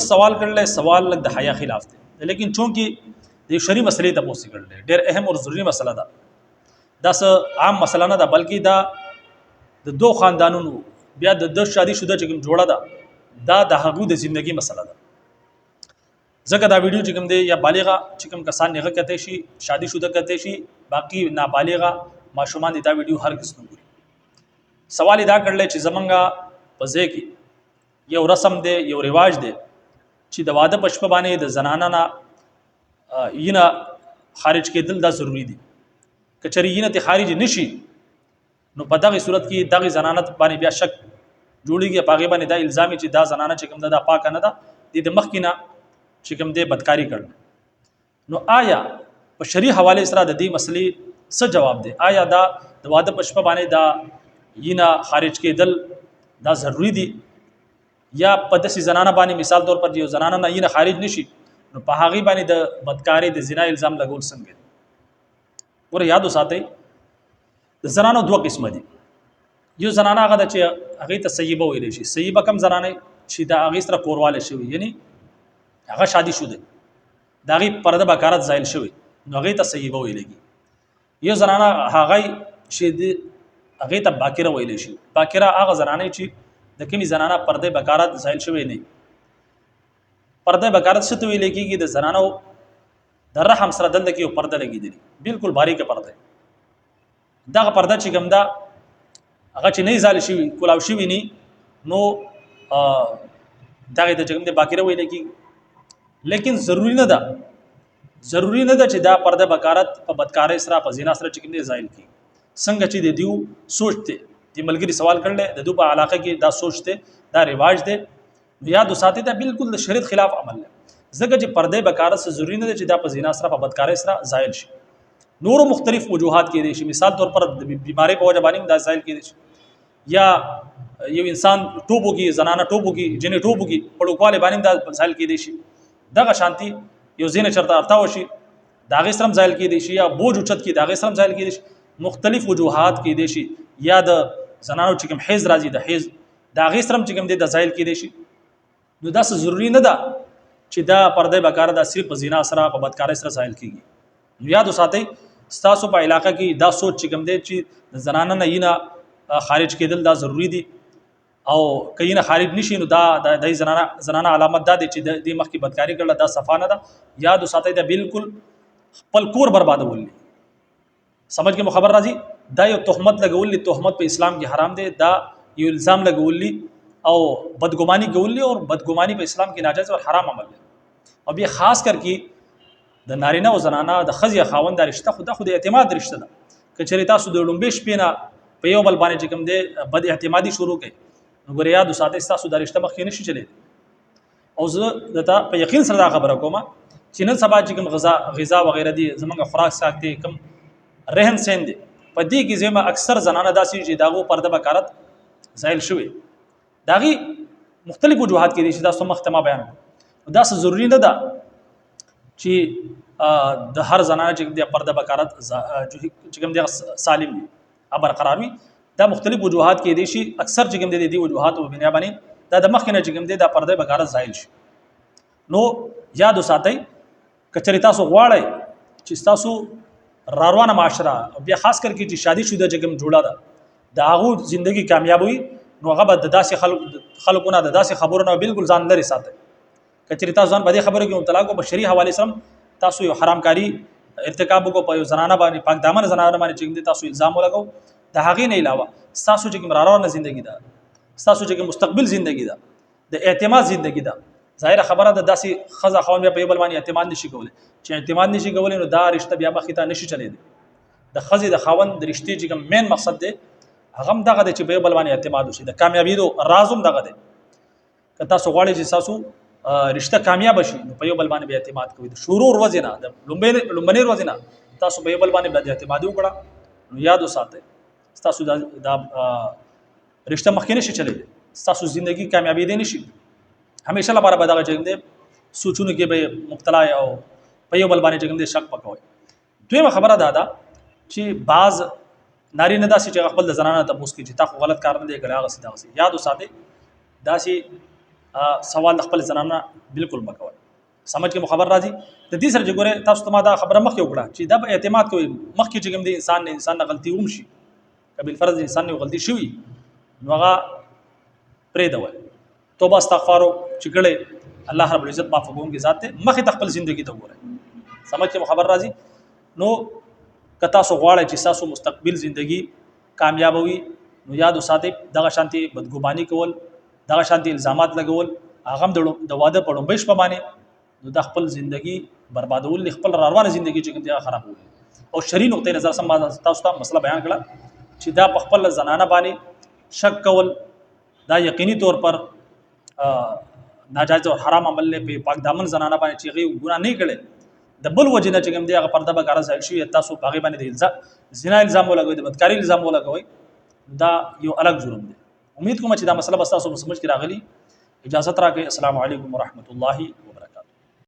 دوست سوال کړل، سوال لږ د حیا خلاف دی، لیکن چونکی د شری مسلې ته پوسې کړل، ډېر اهم او ضروری مسله ده. دا څه عام مسله نه ده، بلکې دا د دوه خاندانونو بیا د د شادي شوده چې کوم جوړه ده، دا د هغو د زندگی مسله ده. ځکه دا ویډیو چې کوم دی یا بالغه چې کوم کسان نه کته شي، شادي شوده کته شي، باقی نابالغه ماشومان دا ویډیو هرگز نه ګوري. سوال دا کړل چې زمونږه په ځای کې یو رسم دی، یو رواج دی چې د واده په شپه باندې د زنانه نه ینه خارج کېدل دا ضروری دي. که چېرې ینه ته خارج نشي نو په دغه صورت کې دغه زنانه باندې بیا شک جوړیږي، په هغې باندې دا الزام چې دا زنانه چې کوم ده دا پاکه نه ده، دې د مخکې نه چې کوم دی بدکاری کړل. نو آیا په شرعي حواله سره د دې مسلې څه جواب دی؟ آیا دا د واده په شپه باندې دا ینه خارج کېدل دا ضروری دي، یا په داسې زنانه باندې مثال طور پر یو زنانه نه ینه خارج نشي نو په هغې باندې د بدکارۍ د زنا الزام لګول څنګه دی؟ ګوره یاد وساتئ، د زنانو دوه قسمه دي. یو زنانه هغه ده چې هغې ته سیبه ویلی شي. سیبه کم زنانه چې د هغې سره کوروالی شوي، یعنی هغه شادي شو دی، د هغې پرده بکارت زایل شوی، نو هغې ته سیبه ویل کېږي. یو زنانه هغه چې د هغې ته باکره ویلی شي. باکره هغه زنانه چې د کومې زنانه پرده بکارت زایل شوی نه. پرده بکارت څه ته ویل کېږي؟ د زنانو د رحم سره دلته کې یو پرده لګېدلې، بالکل باریکه پرده. دغه پرده چې کوم ده هغه چې نه زال شوي، کولاو شوي نه، نو دغه د چې کوم دی باکره ویل کېږي. لیکن ضروری نه ده، ضروری نه ده چې دا پرده بکارت په بدکارۍ سره په زنا سره چې کوم دی زایل کی. څنګه چې د دیو سوچ دی، د ملګری سوال کړل، د دوی په علاقه کې دا سوچ دی، دا رواج دی، نو یاد وساتئ دا بالکل د شریعت خلاف عمل دی. ځکه چې پرده بکارت څه ضروری نه ده چې دا په زنا سره په بدکارۍ سره زایل شي. نورو مختلف وجوهات کې دي شي، مثال طور پر د بیماری په وجه باندې دا زایل کې دي شي، یا یو انسان ټوبو کې، زنانه ټوبو کې، جنې ټوبو کې په لوکواله باندې دا زایل کې دي شي. دغه شانتي یو زینه چرته ارتا وشي دا غي سره زایل کې دي شي، یا بوج اوچت کې دا غي سره زایل کې دي شي. مختلف وجوهات کې دي شي، یا د زنانو چې کوم حیض راځي، د حیض دا غي سره چې کوم دي د زایل کې دي شي. نو دا څه ضروری نه ده چې دا پرده بکاره دا صرف په زنا سره په بدکارۍ سره زایل کیږي. نو یاد وساتئ ستاسو په علاقه کې دا سوچ چې کوم دی چې د زنانه نه ینه خارج کېدل دا ضروری دي، او که ینه خارج نشي نو دا د زنانه علامت دا دی چې د دې مخکې بدکاری کړله، دا صفا نه ده. یاد وساتئ دا بالکل خپل کور بربادول دي. سمجھ کې مو خبر راځي؟ دا یو تهمت لګول دي، تهمت په اسلام کې حرام دی. دا یو الزام لګول دي او بدګماني کول دي، او بدګماني په اسلام کې ناجایز او حرام عمل دی. او بیا خاص کر کې د نارینه او زنانه د ښځې خاوند دا رشته خو دا خو د اعتماد رشته ده. که چېرې تاسو د لومبې شپې نه په یو بل باندې چې کوم دی بد اعتمادي شروع کړئ، نو ګوره یاد وساتئ ستاسو دا رشته مخکې نشي چلېدی. او زه دته په یقین سره دا خبره کوم چې نن سبا چې کوم غذا وغیره دي، زمونږ خوراک څښاک دی، کوم رهن سهن دی، په دې کې زما اکثر زنانه داسې چې د هغو پرده بکارت زایل شوې. د هغې مختلف وجوهات کې دي چې تاسو مخته ما بیان کړو. دا څه ضروري نه ده چې د هر زنانه چې د پرده بکارت چې کوم دی سالم وي، برقرار وي. دا مختلف وجوهات کې دي شي، اکثر چې کوم دی د وجوهات په بنا باندې دا د مخکې نه چې کوم دی دا پرده بکارت زایل شي. نو یاد وساتئ که چېرې تاسو غواړئ چې تاسو راروانه معاشره بیا خاص کر کې چې شادي شوده چې کوم جوړه ده د هغو زندگی کامیاب وي، نو هغه به د داسې خلکو نه د داسې خبرو نه بالکل ځان لرې ساتئ. که چېرې تاسو ځان په دې خبرو کې مبتلا کړو، په شرعي حوالې سره تاسو یو حرامکاري ارتکاب وکړو، په یو زنانه باندې پاک دامن زنانه باندې چې کوم دی تاسو الزام ولګو، د هغې نه علاوه ستاسو چې کوم راروانه زندگی ده، ستاسو چې کوم مستقبل زندگی ده، د اعتماد زندگی ده، ظاهره خبره ده داسې ښځه خاوند بیا په یو بل باندې اعتماد نشي کولی. چې اعتماد نشي کولی نو دا رشته بیا مخکې ته نشي چلېدی. د ښځې د خاوند د رشتې چې کوم مین مقصد دی هغه هم دغه دی چې په یو بل باندې اعتماد وشي. د کامیابېدو راز هم دغه دی. که تاسو غواړئ چې تاسو رشته کامیاب شي نو په یو بل باندې به اعتماد کوئ. د شروع ورځې نه، د لومړنۍ ورځې نه تاسو په یو بل باندې باندې اعتماد وکړه، نو یاد وساتئ ستاسو دا رشته مخکې نشي چلېدی، ستاسو زندگی کامیابېدی نشي. همیشه لپاره به دغه چې کوم دی سوچونو کې به مبتلا او په یو بل باندې چې کوم دی شک پکوي. دویمه خبره دا ده چې بعض نارینه داسې چې خپل د زنانه تپوس کوي چې تا خو غلط کار نه دی کړی، هغسې دغسې. یاد وساتئ داسې سوال د خپل زنانه بالکل مکوئ. سمجھ کې خبر راځي؟ د دې سره چې ګوره تاسو ته ما دا خبره مخکې وکړه چې دا به اعتماد کوي، مخکې چې کوم دی انسان نه انسان نه غلطي وم شي، کبه فرض انسان نه غلطي شوي نو هغه پرې دی وای توبه استغفار چې کړي، الله رب العزت معاف کوونکی ذات دی. مخې ته خپل ژوندۍ ته وګورئ. سمجھ کې خبر راځي؟ نو که تاسو غواړئ چې تاسو مستقبل زندگی کامیاب وي، نو یاد وساتئ دغه شانتي بدګماني کول، دغه شانتي الزامات لګول، هغه هم د واده په لومبۍ شپه باندې، نو د خپل زندگی بربادول، خپل روانه زندگی چې کوم دی خرابول. او شری نقطې نظر سم تاسو ته مسله بیان کړه چې دا په خپل زنانه باندې شک کول دا یقیني طور پر ناجایز او حرام عمل له په پاک دامن زنانه باندې چې غي ګناه نه کړي، د بل وجه نه چې کوم دی هغه پرده به کار ځای شي، تاسو په هغه باندې د الزام زنا الزام ولګوي، د بدکاری الزام ولګوي، دا یو الګ جرم دی. امید کوم چې دا مسله به تاسو په سمجھ کې راغلي. اجازه راکړئ. السلام علیکم ورحمت الله وبرکاته.